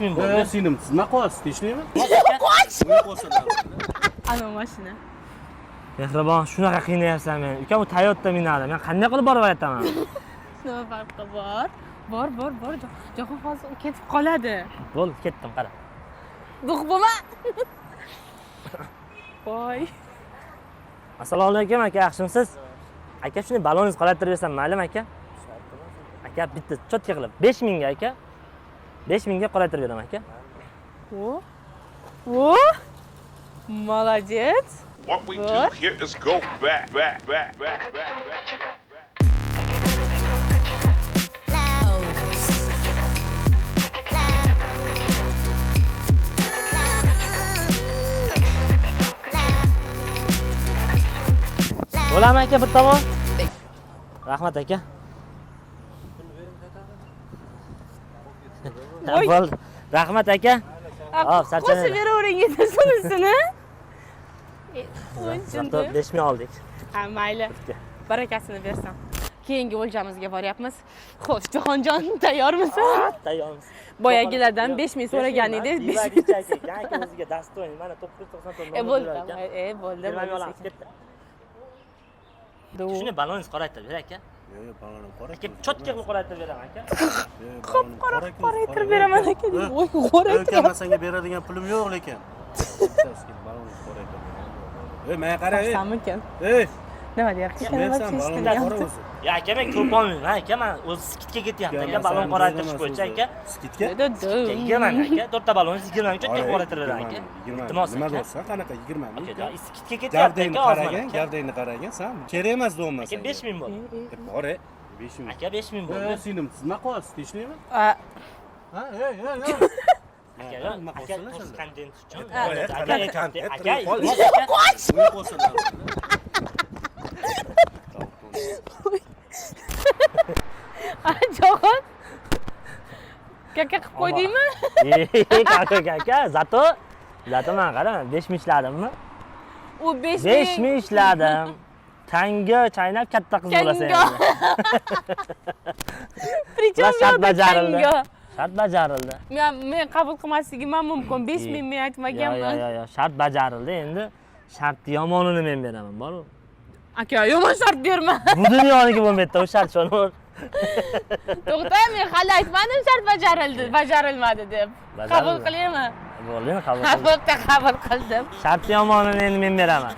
Ming bo'ldi. Singlim, siz nima qilyapsiz? Tinchlikmi? Qoch! Ana mashina. Mehribon, shunaqa qiynayapsan meni. Ukam u Toyota minadi. Men qanday qilib borib aytaman? Nima farqi bor? Bor, bor, bor. Jahon hozir ketib qoladi. Bo'ldi, ketdim, qara. Duh bo'lma. Voy. Assalomu alaykum aka, yaxshimisiz? Aka, shuni baloningizni qolaytirib bersam maylimi aka? Aka, bitta chotka qilib 5000 ga aka. 5000 ga qolaytirib beraman aka. O. O. Молодец. What we do What? here is go back, back, back, back, back, back. Bo'ladimi aka bir tomon? Rahmat aka. Voy. Bo'ldi. Rahmat aka. Hop, Qo'shib charchamayman. beravering endi shunisini. Zato 5000 oldik. Ha, mayli. Barakasini bersam. Keyingi o'ljamizga boryapmiz. Xo'sh, Jahonjon, tayyormisan? Tayyormiz. Boyagilardan 5000 so'ragan edingiz, 5000. aka, aka o'ziga dastoyn. Mana 994 E bo'ldi, e bo'ldi, Yigirma bo'ldi. olamiz, ketdi. Shuni baloningizni qoraytirib ber aka. Yo'q, yo'q, balonim qora. Aka, chotka qilib qoraytirib beraman aka. Qop qora qoraytirib beraman aka. Voy, qoraytirib. Aka, men senga beradigan pulim yo'q lekin. Baloningizni qoraytirib beraman. Ey, menga qara, ey. Topsammikan? Ey, Nima deyapti? bersan balonni qora o'zi. Ya aka, men ko'p olmayman aka, men o'zi skidga ketyapti aka, balon qoraytirish bo'yicha aka. Skidga? Skidga 20 ming aka, to'rtta balon 20 ming chotka qilib qoraytirib beraman aka. Iltimos Nima aka. deyapsan? Qanaqa 20 ming? Aka, skidga ketyapti Gavdangni aka, hozir qaragin, aka. gavdangni qaragin, san kerak emas do'mma Aka, 5000 bo'ldi. Bor, ey, 5000. Aka, 5000 bo'ldi. Singlim, siz nima qilyapsiz? Tinchlikmi? A, Ha, ey, ey, ey. Aka, Nima aka, qilyapsan to'g'ri sen? kontent uchun. Aka, Aka, kontent, aka, qol. iltimos aka. Qoch! O'yin qo'ysin. Jahon. Kaka qilib qo'ydingmi? Ey, aka, aka, zato, zato men qara, 5000 ishladimmi? U 5000. 5000 ishladim. Tanga chaynab katta qiz bo'lasan Tango. endi. Причем Ular shart yo'q bajarildi. tango. Shart bajarildi. Men qabul qilmasligim ham mumkin. 5000 men Yo, yo, aytmaganman. yo, yo, shart bajarildi. Endi shartni yomonini men beraman, boru. Aka, yomon shart berma. Bu dunyoniki bo'lmaydi, u shart shuni. To'xta, men hali aytmadim shart bajarildi, bajarilmadi deb. Bajarildi. Qabul qilaymi? Bo'ldi, endi qabul Ha, qildim. bo'pti, qabul qildim. Shartni yomonini endi men beraman.